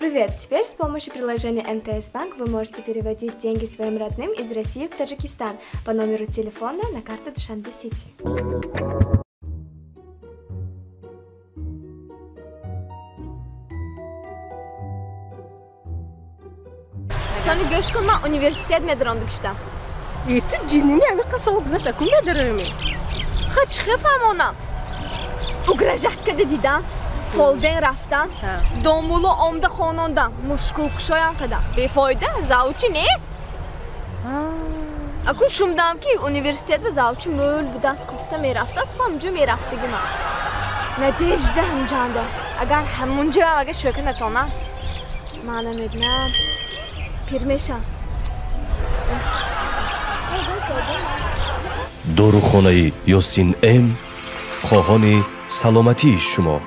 Привет! Теперь с помощью приложения МТС Банк вы можете переводить деньги своим родным из России в Таджикистан по номеру телефона на карту Душанбе Сити. Сони гӯш кун, ман университет медаром дукиштам. Э, ту ҷинними? Ҳамиқа сол гузашт, акун медароми? Ха, чӣ хел фаҳмонам? Угрожать када дидам, фолбен рафтам, домуло омда хонондам, мушкулкушоям кадам. Бефоида, завучи нест. Акун шумдам, ки университет ба завучи мӯл будааст, кофта мерафтааст, ҳамҷо мерафтаги ман. Надежда ҳамҷанда. Агар ҳамунҷоам агар шӯка натонам, ман намедонам, пир мешам. Дорухонаи Ёсин М хоҳони саломатии шумо.